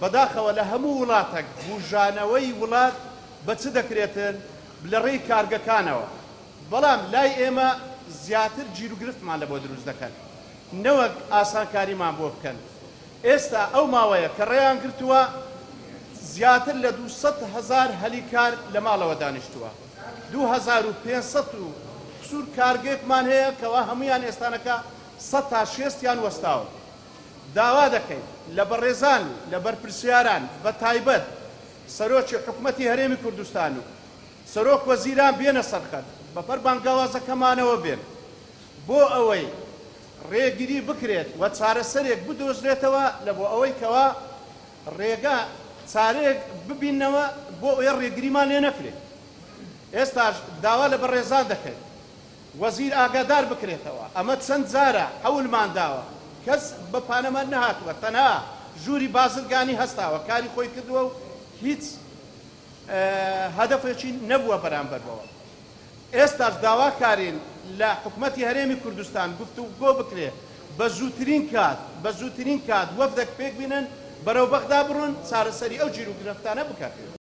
بەداخەوە لە هەموو وڵاتەک بوژانەوەی وڵات بە چ دەکرێتن؟ لە ڕێی کارگەکانەوە، بەڵام لای ئێمە زیاتر گیروگرفتمان لە بۆ دروست دەکەن نەوەک ئاسانکاریمان بۆ بکەن. ئێستا ئەو ماوەیە کە ڕێیان گرتووە زیاتر لە 200,000 هەلی کار لە ماڵەوە دانیشتووە، 2500 و قسوور کارگەیەکمان هەیە کەوا هەموویان ئێستانەکە سەد تا شێستیان وەستاون. داوا دەکەین لە بەڕێزان و لە بەرپرسیاران بە تایبەت سەرۆکی حکومەتی هەرێمی کوردستان و سەرۆک وەزیران بێنە سەرخەت، بەپەر بانگەوازەکەمانەوە بێن بۆ ئەوەی ڕێگری بکرێت و چارەسەرێک بدۆزرێتەوە لە بۆ ئەوەی کەوا ڕێگا چارەیەک ببیننەوە بۆ ئەوەی ڕێگریمان لێ نەکرێت. ئێستاش داوا لە بەڕێزان دەکەین وەزیر ئاگادار بکرێتەوە، ئەمە چەند جارە حەولمان داوە کەس بە پانەمان نەهاتووە، تەنها ژووری بازرگانی هەستاوە کاری خۆی کردووە و هیچ هەدەفێکی نەبووە بەرامبەر بەوە. ئێستاش داواکارین لە حکومەتی هەرێمی کوردستان گفتوگۆ بکرێ بە زووترین کات بە زووترین کات وەفدەک پێک بینن بەرەو بەغدا بڕۆن چارەسەری ئەو گیروگرفتانە بکەن.